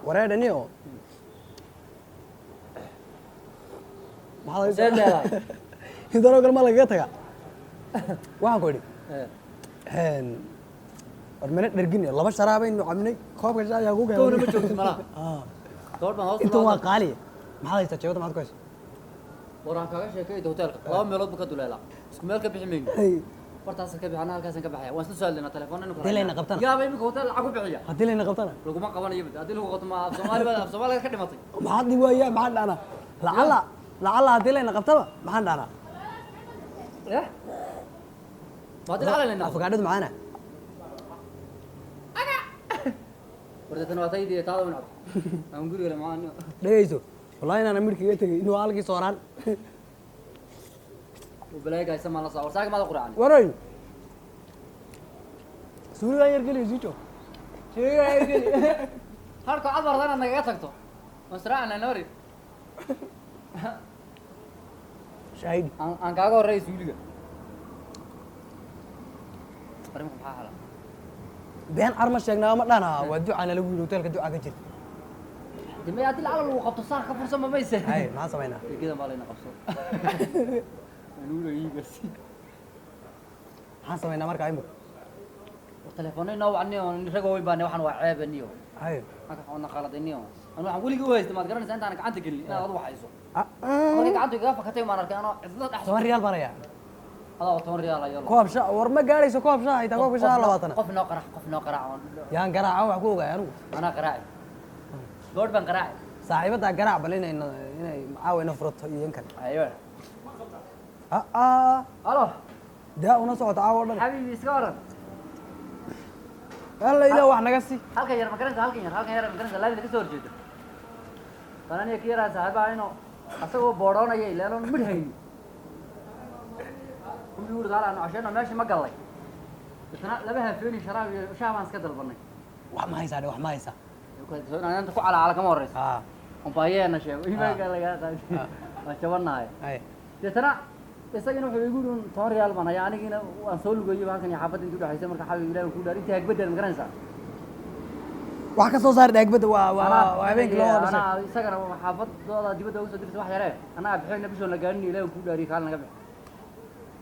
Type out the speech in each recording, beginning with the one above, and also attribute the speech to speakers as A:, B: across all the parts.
A: Wareedhaniyo. Maxaad
B: Seed leedahay?
A: Intanoo kale ma lagaga tagaa? Waxaan ku idhi, war mana dhergin, laba sharaabaynu cabnay, koobka shaayaa ku
B: Kowna ma joogtid malaha.
A: Ah.
B: Gabadh baan hoos
A: Intan
B: ula
A: waa
B: hadlay.
A: qaali. Maxaad haystaa jeebada? Maxaad ku haysaa?
B: War aan kaaga sheekayda hoteelka laba meelood buu ka duleelaa, isku meel ka bixi mayno. Bartaasaan ka bixi, anna halkaasaan ka baxaya, waan isla soo hadlaynaa telefoon inu.
A: Haddii layna qabtana?
B: Yaaba iminka hotel lacag ku bixiya.
A: Haddii layna qabtana?
B: Laguma qabanayo mid haddii lagu qabto, ma af Soomaali baa, af Soomaaliga ka dhimatay.
A: Maxaad dhib waayaa? Maxaan dhahnaa lacala lacala haddii layna qabtaba? Maxaan dhahnaa?
B: Eh, ma haddii lacag layna qabto?
A: Afagaadhadu macaana.
B: War deetana waa taydii, taada un cab aan guriga le macaan.
A: Dhegeyso, wallahi inaana midhkaga tegay inuu halkii sooraan.
B: Balaaga haysa maan la saa. War saaka maada quracani?
A: Waray, suuligaan yar geliyo, sii joog.
B: Harka cad barda inaad nagaga tagto masraacna nori.
A: Shaahidi.
B: Aan kaaga horreeya suuliga. Arrimka maxaa hala?
A: Been carma sheegnaa, ma dhana waa ducaana lagu yidhi hoteelka, ducaa ka jirta.
B: Dee haddii lacag lagu qabto saar ka fursan ma mayse.
A: Hay, maxaan samaynaa?
B: Egedan baa layna qabso. Anugu iigas.
A: Maxaan samaynaa markaa imika?
B: War telefoonay noo wacniyo, rag waaweyn baa, waxaan waa ceeb niyo.
A: Hay.
B: Anka waxaan qaladay niyo. Anu waxaan weligii u haysta, maad garanaysaa, intaan gacanta gelin inaad adu waxayso.
A: Ah, ah.
B: Markay gacanta igaga fakatay maan arkay anoo cidla dhex.
A: 10 riyaal baan hayaa.
B: Adaa oo 10 riyaal ayo.
A: Koob sha war ma gaadhayso koob shaha, xitaa koobka shaha 20.
B: Qof noo qaraac, qof noo qaraac.
A: Yaan garaaca wax ku ogaay anigu?
B: Anaa qaraaci, gabadh baan qaraaci.
A: Saaxiibadaa garaac, bal inay caawa ina furato iyo in kale.
B: Ayo.
A: Ah, ah.
B: Alo.
A: Daa una socota caawa o dhan.
B: Xabiibi, iska waran.
A: Alla ilaah, wax naga sii.
B: Halkan yar ma garanaysa? Halkan yar, halkan yar ma garanaysa? Laamida ka soo horjeeda baan aniga ka yaraa saaxiibaha inuu asagoo boodhoonaya ileeloon midh hayni umbi uri gaala aanu casheyno, meeshii ma gallay isna laba hafeeni sharaab iyo shaah baan iska dalbanay.
A: Wax ma haysaa dhe? Wax ma haysaa?
B: Soo inaan inta ku calaacala kama horeyso.
A: Ah.
B: Umpaayeena sheego imaanka lagaa qaaday, waan jabanahay.
A: Hay.
B: Deetana isagina wuxuu igu yidhi 10 riyaal baan hayaa, anigiina waan soo lugeeyey halkan iyo xaafadda intii udhexaysay. Marka xabib ilahi ku dhaar intii hagbaddeed ma garanaysaa?
A: Wax ka soo saar dhaagbada, waa habeenkii loo wada dhashay.
B: Anaa isagana xaafadooda dibadda uga soo dirtay wax yaree, anaa bixinna bishoon la gaarin, ilaahi ku dhaariy kaal naga bix.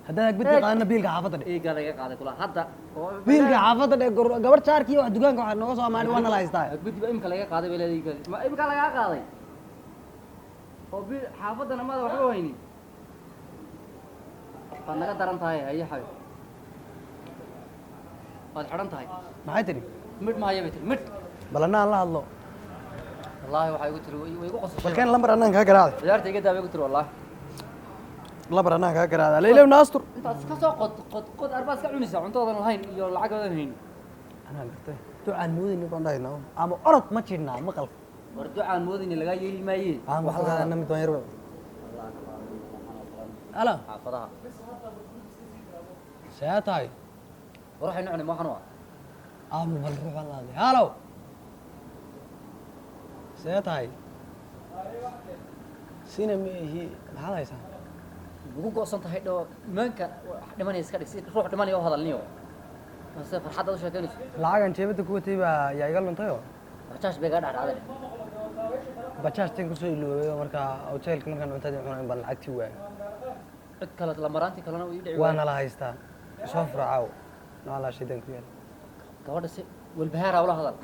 A: Haddaad hagbadii qaadana, biilka xaafadda dhe.
B: Eegaa laga qaaday kula hadda oo
A: Biilka xaafadda dhe. Gabar jaarkii wax dukaanka waxa nooga soo amaanay, waa nala haystaa.
B: Hagbadii baa imika laga qaaday bay leedahay eegaa. Ma imika lagaa qaaday oo bil xaafaddana maada waxba haynin, waad naga daran tahay. Haye xabib, waad xidhan tahay.
A: Maxay tidhi?
B: Midh mahaya bay tiri, midh.
A: Bal anna aan la hadlo.
B: Wallaahi waxay igu tiri, way igu qosashay.
A: Bal keen lambar annaan kaa garaacday.
B: Ciyaarta iga daa bay igu tiri, wallaahi.
A: Lambar annaan kaa garaacday, alla ilaah naastur.
B: Intaad iska soo qod qod qod arbaa iska cunaysaa, cuntoodan lahayn iyo lacagoodan haynin.
A: Anaa gartay, ducaan moodayni baan dhahaynaa ama orod ma jirnaa maqalka.
B: War ducaan moodayni lagaa yeeli maaye.
A: Aan wax la mid baan yar. Alo.
B: Xaafadaha.
A: See tahay?
B: War waxaynu cunay ma waxan waa.
A: Ama bal ruux baan la hadlay. Halo, see tahay? Sina ma ihi, maxaad haysaa?
B: Ugu go'san tahay dho imaanka wax dhimanaya iska dhig, si ruux dhimanaya u hadalniyo, se farxadda u sheekeynayso.
A: Lacagan jeebada ku watay baa yaa iga luntayoo.
B: Bajaaj bay gaa dhacdhacday.
A: Bajaajtan kusoo iloobay oo markaa hoteelka markaan cuntadii cunay baan lacagtii waayay.
B: Cid kale lamaraantii kalena ii dhici.
A: Waana la haystaa, soo furo caaw noolaa shaydan ku yaal.
B: Gabadha si walbahaara ula hadal.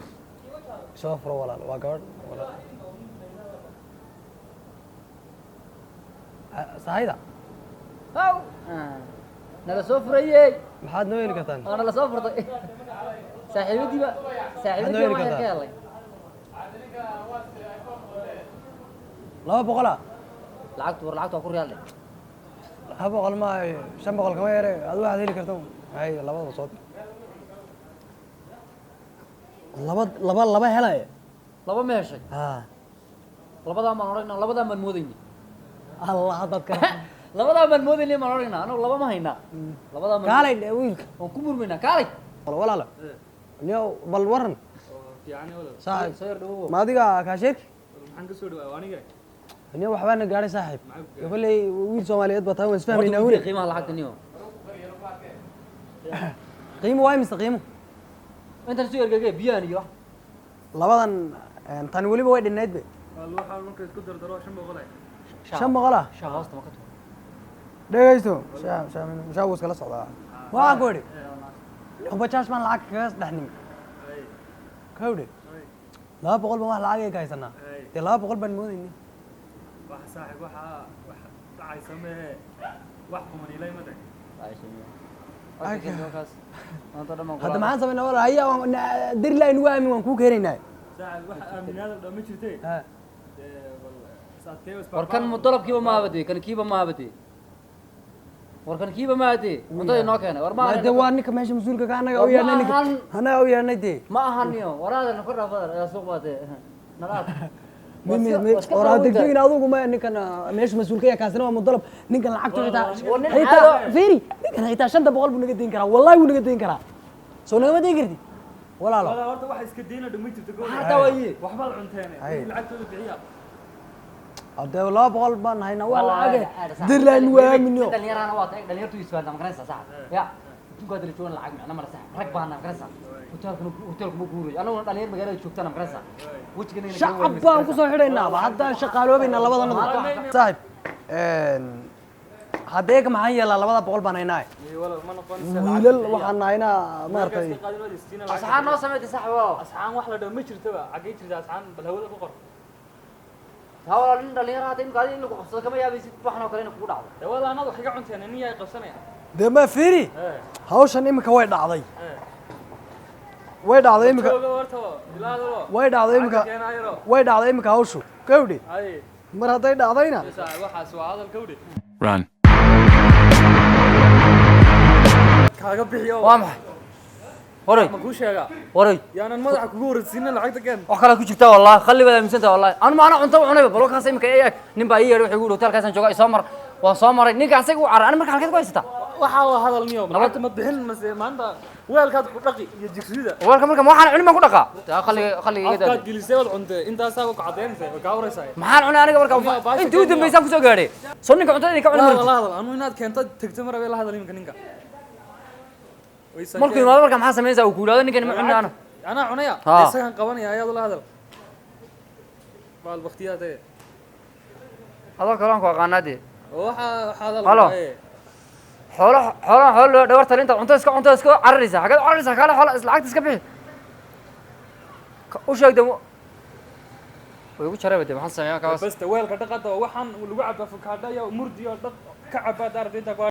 A: Soo furo walaal, waa gabadh walaal. Ah, sahayda.
B: Haw nala soo furayey.
A: Maxaad noo heli kartaan?
B: Oo nala soo furtay saaxiibadiiba, saaxiibadiiba
A: heli
B: waan yar ka
A: kartaa?
B: helay.
A: 200-a.
B: Lacagtu, war lacagtu waa ku riyaal dheh.
A: 200 ma 500 kama yare, adu waxaad heli kartan. Hay, labadaba soo dir. Laba laba laba helay.
B: Laba ma heshay?
A: Ha.
B: Labadaa maan odhanaa, labadaa maan moodayni.
A: Allah haddaad kara.
B: Labadaa maan moodayni maan odhanaa, anagu laba ma haynaa, labadaa maan.
A: Kaalay dhe wiilka.
B: Waan ku murmaynaa, kaalay.
A: Walaala niyow, bal waran.
C: Fiican walaal.
A: Saaxiib.
B: Soo yar dhawow.
A: Ma adiga kaasheerki?
C: Maxaan ka soo dhawaa aniga?
A: Niyow, waxbaana gaadhay saaxiib. Kolley wiil Soomaaliyeed baa tahay, waan
B: Horta
A: isfahmaynaa.
B: weydiiya
A: Weli
B: qiimaha lacagta niyo.
A: Qiimo waa imise qiimo?
B: Intan soo ergege biyaan iyo wax.
A: Labadan. Tani weliba way dhinnayd be.
C: Wal waxaa marka isku dardaro 500 ah.
A: 500 ah.
B: Shaah hoosta ma ka tuur.
A: Dhegaysto, shaa wuu iskala socdaa. Waxaan ku idhi bajaaj baan lacag kaga dhex nimi. Kawdhe, 200 baan wax lacag ay ka haysanaa. Dee 200 baan moodayni.
C: Wax saaxiib, waxa wax dhacaysa mee, wax quman ilay ma tahay.
A: Hadda maxaan samaynaa walaal? Haya, deri laa inugu aamin, waan kuu keenaynaa.
C: Saaxiib, wax aaminaada dhan ma jirtee. Dee bal saadkee.
B: War kan mudalabkiiba ma habadee, kan kiiba ma habadee, war kan kiiba ma hadee, cuntada inoo keenay war ma
A: Ma dee waa ninka meesha mas-uulka ka annaga
B: War
A: u yeernay
B: ma
A: ninka
B: ahan.
A: Annaga u yeernay dee.
B: Ma ahaniyo waraadana kor dhaafadar ayaa suuq baatee nalaad.
A: Oraa degdegin adugu ma ninkan meesha mas-uulka ya, kaasina waa mudalab. Ninkan lacagtu xitaa
B: War nin
A: xitaa
B: caado-
A: fiiri, ninkan xitaa 500 buu naga deyn karaa, wallahi wuu naga deyn karaa. Soo nagama deyn kartid walaalo.
C: Wala horta wax iska deyna dhan ma jirto gool.
B: Hataa waaye.
C: Waxbaad cunteen.
A: Hay.
C: Lacagtooda bixiya.
A: Hadee 200 baan haynaa, waa lacage dirlaan nugu aamino.
B: Dhalinyarana waa tahay, dhalinyartu isfahantaa, ma garanaysaa saaxib? Ya adduunka hadda la joogan lacag micno male saaxib, rag baana, ma garanaysaa? Hoteelkuna hoteelku ma guurayo, annaguna dhalinyar magaalada joogtana, ma garanaysaa? Wejiga
A: Shacab baan kusoo xidhaynaaba, haddaan shaqaaloobaynaa labadanadu saaxib. Haddee ka maxaan yeelaa? 200 baan haynaa.
C: Wala ma noqonaysa.
A: Wiilal waxaan haynaa maaragtay.
B: Asxaan noo sameeyay saaxib walaal.
C: Asxaan wax la dhaho ma jirtaba, xaggee jirta asxaan? Bal hawada ku qor.
B: Taa walaal, nin dhalinyaro hadda imika adiga in lagu qabsado kama yaabaysid, waxan oo kale inay kugu dhacdo.
C: Dee wala anad wax iga cunteen, nin yaa qabsanaya.
A: Dee ma fiiri, hawshan imika way dhacday, way dhacday imika.
C: Jooga horta ilaadabo.
A: Way dhacday imika.
C: Keenaayaro.
A: Way dhacday imika hawshu, gawdhi.
C: Hay.
A: Mar hadday dhacdayna
C: Saaxiib, waxaas waa hadal gawdhi.
D: Run.
C: Kaaga bixiyo.
B: Waa maxay waray?
C: Ma kuu sheegaa?
B: Waray.
C: Yaanan madaxa kugu horreysiinin, lacagta keen.
B: Wax kale ku jirtaa wallahi, khalli baad aaminsantahay wallahi. Anu maana cunto u cunayba, bal wakaas imika eeg, nin baa ii yeedhay, wuxuu igu yidhi hotelkaasaan joogaa, isoo mar. Waan soo maray, ninka asaga u carar. Ani marka halkeed ku haysataa?
C: Waxaa waa hadal niyo, lacagta ma bixin mase maanta weelkaad ku dhaqi iyo jigsida.
B: Warka marka ma waxaan cunin baan ku dhaqaa? Taa khalliga khalliga iga
C: Afkaad
B: daadi.
C: gelisay waad cuntay, intaasaa ku cadaynaysa oo kaa waraysaa.
B: Maxaan cunay aniga marka?
C: Aniga baasha
B: Intii u
C: keenaya.
B: dambaysaan kusoo gaadhay, soo ninka cuntada idinka cuni
C: La
B: marti.
C: la hadal, anu inaad keento tagto mar rabay, la hadal iminka ninka.
B: Markuu yimaado marka maxaa samaynaysaa? Uu ku yidhahdo ninkani ma cunay ana.
C: Anaa cunaya.
B: Ha.
C: Isagaan qabanaya, ayaad la hadal baal baktiyaad ee.
B: Adoo kale waan ku aqaanaa dee.
C: Oo waxaa hadal.
B: Halo. Xoolo xoolahan xoolo loo dhawarta inta cunto iska cararaysa, xaggeed u cararaysaa? Kaale xoola lacagta iska bixi. U sheeg de, way igu jarayba dee, maxaan sameeyaa kaas?
C: Basta weelka dhaqada, waxaan lagu cabaa fukaadha iyo murdi oo dhaq ka cabaa daarta intaa ku.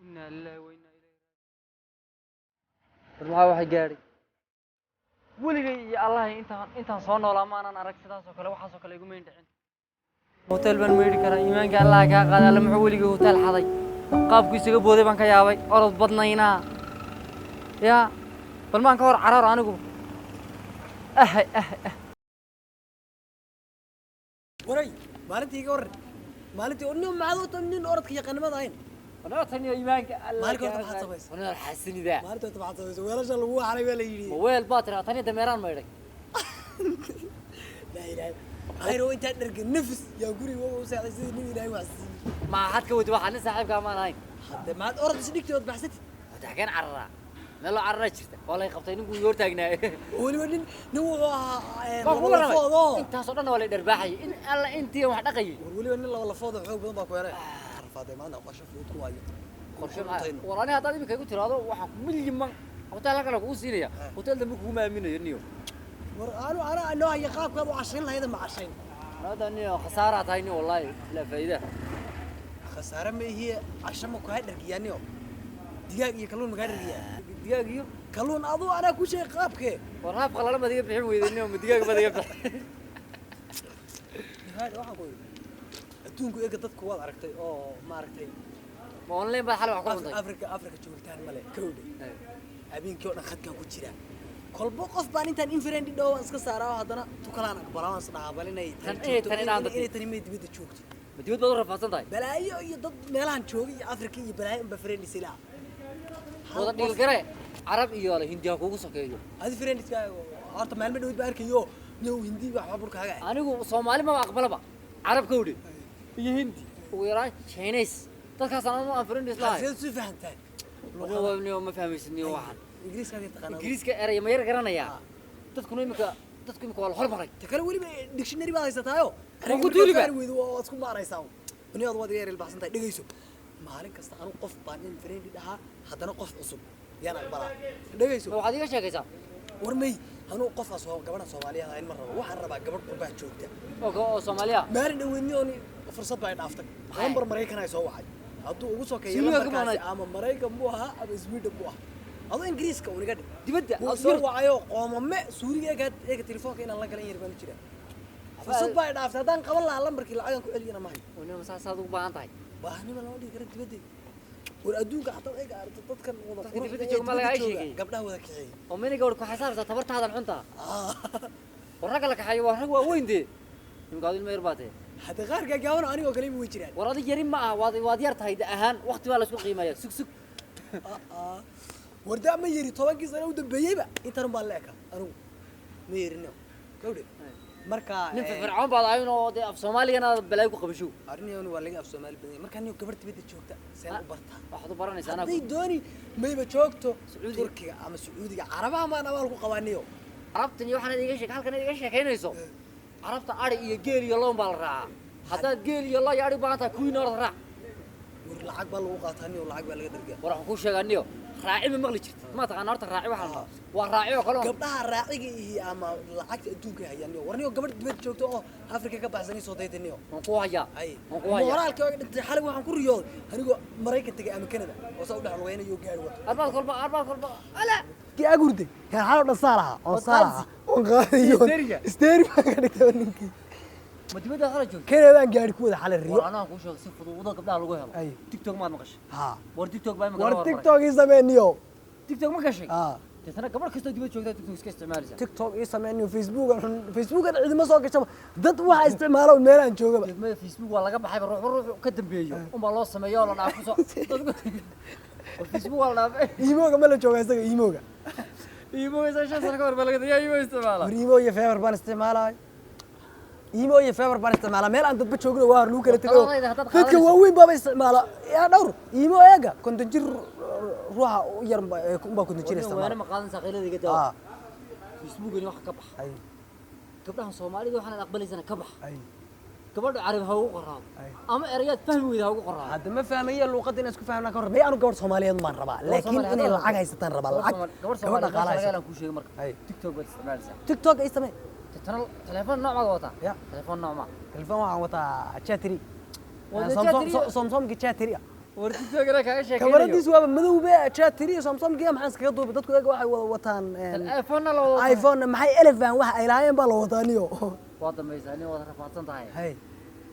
B: Inna lillahi wa inna ilayhi raaji'uun. War maxaa waxay gaadhay? Weligay iyo allahay intaan soo noolaa maanan arag sidaas oo kale, waxaas oo kale iguma indhicin. Hotel baan meydhi karaa, iimaanka allaha kaa qaaday. Alle muxuu weligay hotel xaday? Qaabku isaga booday baan ka yaabay. Orod badnaynaa yaa, bal maan ka hor cararo anigu. Ahay ahay ah.
A: Waray, maalintii iga waran, maalintii oo nin maxaad u tahay nin orodka yaqaanimada ahayn.
B: Wanaatan iyo iimaanka alla.
A: Maalinka horta maxaad samaysay?
B: Wanaad xasinidaa.
A: Maalinta horta maxaad samaysay? Weelasha lagu xalay baa la yidhi.
B: Ma weel baa tiraa tan iyo dameeraan maydhay.
A: Laa ilaaha. Khayr oo intaa dharga nafis yaa guriga u seexday sidii nin Ilaahay wax siiyey.
B: Ma xad ka wadi waxaa nin saaxiibkaa maan ahayn.
A: Hadde maad orod is dhigtay ood baxsatid.
B: Wada xageen cararaa. Meel loo cararaa jirta. Waa lay qabtay ninkuu iga hortaagnaa.
A: Oo weliba nin wuxuu ahaa
B: Waa kugu
A: laba
B: warramay.
A: lafood oo.
B: Intaasoo dhan waa lay dharbaaxayay. In alla intii aan wax dhaqayay.
A: War weliba nin laba lafood oo xoog badan baa ku helay. Rafaadee maanta qorshe fudud ku waayo.
B: Qorshe maxaa? War ani haddaad iminka igu tiraahdo waxaan ku milyan hotel halkan kugu siinaya. Hotel dambe kuguma aaminayo niyo.
A: War anu ana noo haya qaabkaad u cashayn lahayd ma cashayn.
B: Hada niyo khasaaraa tahay niyo wallaahi bilaa faa'iida.
A: Khasaare ma ihiye casho ma ku hay dhargiyaaniyo. Digaag iyo kalluun ma kaa dhargiyaa?
B: Digaag iyo
A: kalluun aduu anaa ku sheeg qaabkee.
B: War haaf qalalan baad iga bixin weyday niyo ma digaag baad iga bixin.
A: Nihaad waxaan ku yidhi adduunku eega dadku waad aragtay oo maaragtay
B: Ma online baad xalay wax ku cuntay?
A: Afrika joogitaan male kowdhe. Habeenkii oo dhan khadkaan ku jiraa. Kolba qof baan intaan infriend dhow waan iska saaraa oo haddana tukalaan aqbalaa waan isdhahaa bal inay
B: Tan
A: tani
B: inay
A: joogto,
B: tani inaan dadki.
A: inay tani may dibadda joogto.
B: Ma dibad baad u rafaadsan tahay?
A: Balaayo iyo dad meelahan jooga iyo Afrika iyo balaayo unba friend is ilaa.
B: Wada dhiilgare carab iyo hindi ha kugu sokeeyo.
A: Adi friend iska horta maalmo dhawid baa arkayo niyow hindi wax burkaaga ah.
B: Anigu Soomaali maba aqbalaba. Carab ka wadi iyo hindi ugu yaraan Chinese. Dadkaas aan aan friend is lahayn.
A: Sideed isu fahantaan?
B: Niyo ma fahmaysid niyo waxaan.
A: Ingiriiska aad taqaanaa.
B: Ingiriiska erey ma yar garanayaa. Dadkuna imika dadku imika waa la hormaray.
A: Ta kale weliba dictionary baad haysataayo.
B: Waa ku duuliba.
A: Weydo waad isku maaraysaa. Duniyadu waad iga yar ilbaxsan tahay dhegeyso. Maalin kasta anu qof baan in friend dhahaa haddana qof cusub yaan aqbalaa. Dhegeyso.
B: Ma waxaad iga sheekaysaa?
A: War may anu qof soo gabadha Soomaaliyeed ahayn ma rabo. Waxaan rabaa gabadh qurbaa joogta.
B: Oo Soomaaliya.
A: Maalin dhaweydni oon fursad baa i dhaaftay. Lambar Maraykan ay soo wacay. Hadduu ugu sokeeyo
B: Suuliga ka
A: lambarkaasi
B: maqnayd.
A: ama Maraykan buu ahaa ama Sweden buu ahaa. Adoo Ingiriiska uun iga dhig.
B: Dibadda
A: Wuu soo wacayo qoomame suuriga eega telefoonka inaan la galan yar baan u jiraa. Fursad baa i dhaaftay haddaan qaban lahaa lambarkii lacagan ku celiyana ma hayo.
B: Niyo saasaad ugu baahan tahay.
A: Baahnima lama dhihi karo dibadda. War adduunka xataa eega aragto dadkan wada
B: Dadka
A: quruxda
B: dibadda
A: ee
B: jooga ma lagaa
A: dibadda jooga,
B: sheegay?
A: Gabdhaha wada kaxeeyay.
B: Oo mina gabadh ku xisaabta tabartaadan xunta. War ragga la kaxeeyo waa rag waaweyn dee. Imika adigu ilmo yar baa tahay.
A: Hadda qaar gaagaaban oo anigoo kale way jiraan.
B: War adig yari ma aha waad yar tahay da ahaan waqti baa la isku qiimeeyaa sug sug.
A: War daa ma yeri 10kii sano u dambeeyeyba intan baan la ekaa anigu ma yerino gawdhe. Marka
B: Nin firfircoon baad ahayn oo dee af Soomaaligana aad balaayo ku qabasho.
A: Arrintan waa laga af Soomaali badan yahay. Marka anigu gabadh dibadda joogta seen u bartaa.
B: Waxaad u baranaysaa anaa.
A: Hadday dooni mayba joogto
B: Sacuudiga.
A: Turkiga ama Sacuudiga Carabaha maan abaal ku qabaaniyo.
B: Carabtan iyo waxaan idiga sheek halkan idiga sheekaynayso. Carabta ari iyo geel iyo loon baa la raacaa. Haddaad geel iyo loo iyo ari u baahan tahay kuwiina orda raac.
A: War lacag baa lagu qaataa niyo lacag baa laga dhargaa.
B: War waxaan kuu sheegaa niyo raaci ma maqli jirtid. Ma taqaanaa horta raaci waxaa la dhahaa. Waa raaci oo kale oo
A: Gabdhaha raaciga ihi ama lacagta adduunka hayaan niyo. War niyo gabadh dibadda joogto oo Afrika ka baxsanay soo dayda niyo.
B: waan ku hayaa.
A: Ay,
B: Waan ku hayaa.
A: moraalkii oo dhintay xalay waxaan ku riyooday anigoo Maraykan tagay ama Canada oo saa u dhex lugaynayo gaari wato.
B: Arbaad kolba ala.
A: Kii agurde kan xalay dhan saalaha oo saalaha oo qaadayo.
B: Isteriga.
A: Isteri baan ka dhigtay ninkii.
B: Ma dibadda xalay joogto.
A: Canada aan gaari ku wada xalay riyo.
B: War anaa kuu sheegay si fudud wada gabdhaha lagu helo.
A: Ay.
B: TikTok maad maqashay.
A: Ha.
B: War TikTok baa imika
A: War
B: loo hormaray.
A: TikTok ii samee niyo.
B: TikTok ma gashay?
A: Ha.
B: Deetana gabadh kastoo dibad joogta TikTok iska isticmaalaysa.
A: TikTok ii samee niyo Facebook aan Facebook aan cidima soo gashaba dad waxa isticmaalo meel aan joogaba.
B: Degmada Facebook waa laga baxay ruux ruux ka dambeeyo unbaa loo sameeyo oo la dhaafo soo. War Facebook waa la dhaafay.
A: Imoga ma la jooga isaga imoga.
B: Imo isa shan sano ka hor baa laga dayaa imo isticmaala.
A: War imo iyo fever baan isticmaalay. Imo iyo fever baan isticmaalaa meel aan dadba joogin waa lagu kala tago.
B: Taladayda haddaad
A: Dadka
B: qaadanayso.
A: waaweyn baaba isticmaala. Yaa dhowr imo eega konton jir ruuxa u yar baa konton jir
B: Waana
A: isticmaala.
B: ma qaadanaysaa qaylada iga daawa.
A: Ah.
B: Facebookani wax ka bax.
A: Ay.
B: Gabdhahan Soomaalida waxaan aad aqbalaysana ka bax.
A: Ay.
B: Gabadha Carab ha ugu qoraado.
A: Ay.
B: Ama erayaad fahmi weyda ha ugu qoraado.
A: Hadda ma fahmayo luqadda inaan isku fahamnaa ka hor. May aanu gabadh Soomaaliyeed maan rabaa. Laakiin inay lacag haysataan rabaa. Lacag.
B: Gabadh
A: Gabadh
B: Soomaaliyeed
A: dhaqaale
B: laga
A: haysata.
B: helaan kuu sheegay marka.
A: Ay.
B: TikTok baad isticmaalaysaa.
A: TikTok ay samee.
B: Deetana telefoon nooc maad wataa?
A: Ya.
B: Telefoon nooc ma.
A: Telefoon waxaan wataa chatri.
B: Waa chatri.
A: Samsung-ki chatri ah.
B: War TikTok ina kaaga sheekaynayo.
A: Kamaradiisu waaba madowbe chatri Samsung-ki maxaan iskaga duubay dadku iyaga waxay wada wataan
B: iPhone-na la wada.
A: iPhone maxay elephant wax ay lahaayeen baa la wataa niyo.
B: Waa dambaysaa nin wada rafaadsan tahay.
A: Hay.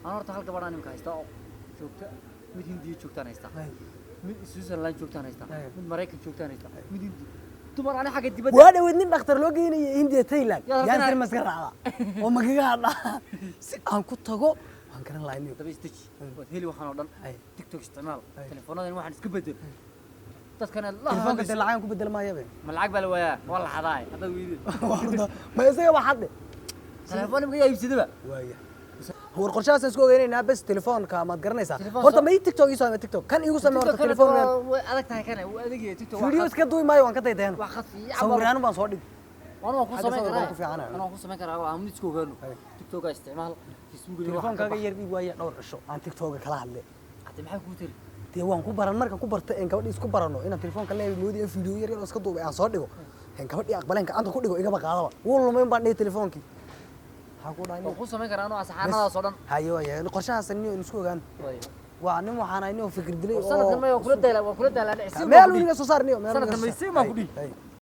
B: Aan horta hal gabadh aan imika haystaa oo joogta mid Hindiya joogtaan haystaa.
A: Hay.
B: Mid Switzerland joogtaan haystaa.
A: Hay.
B: Mid Maraykan joogtaan haystaa. Mid Hindi. Dumar ani xagga dibadda.
A: Waa dhaweyd nin dhakhtar loo geynayay India Thailand.
B: Yaa
A: Yaan
B: rabtaa
A: sir maska raacda. Oo magaga hadha. Si aan ku tago Waan garan lahay niyo.
B: Daba isdeji, waad heli waxaan oo dhan.
A: Ay.
B: TikTok isticmaal.
A: Ay.
B: Teleefoonadan waxaan iska bedel, dadkana la
A: Telefoonka dee
B: hadlayso.
A: Lacagan ku bedel maayabe.
B: Ma lacag baa la waayaa? Waa la xadaay haddaad weydiid.
A: Waa runta. Ma isaga waa xadde.
B: Telefoon imika yaa iibsadaba.
A: Waaya, war qorshahaasaan isku ogeynaynaa bes. Telefoonka maad garanaysaa?
B: Telefoon
A: Horta ma ii TikTok ii soo ama TikTok kan iigu samee horta.
B: TikTok kana
A: Telefoon meel
B: way adag tahay, kana wuu adag yahay TikTok. Waa
A: Video iska duubi maayo, waan ka daydayan.
B: Waa khad fiican.
A: Sawiraan baan soo dhig.
B: Waan ku
A: Xagga
B: samayn
A: sawirka
B: karaa.
A: waan ku fiicanahay.
B: Waan ku samayn karaa, waa mid isku ogaano.
A: Ay.
B: TikToka isticmaal, Facebook.
A: Telefoonkaaga yar dhiib waaya, dhowr cisho aan TikToka kala hadle.
B: Hadda maxaa kuu tiri?
A: Dee waan ku baran, markaan ku barta een gabadhii isku barano, inaan telefoonka leeyahay moodi in video yar yar oo iska duubay aan soo dhigo, een gabadhii aqbaleen, gacanta ku dhigo, igaba qaadaba, wuu lumayn baan dhihi telefoonkii. Maxaa ku dhahay?
B: Waan ku samayn karaa anoo saxaanadaas oo dhan.
A: Haye, waaya, qorshahaas niyo isku ogaan. Waa nin waxaan ahay nin fikir dilay.
B: Sanadkan may waan kula daalaa, waan kula daalaa dhicsi.
A: Meel weliga soo saar niyo, meel
B: Sanadkan
A: weliga soo
B: may
A: saar.
B: sii baan ku dhihi.
A: Hay, hay.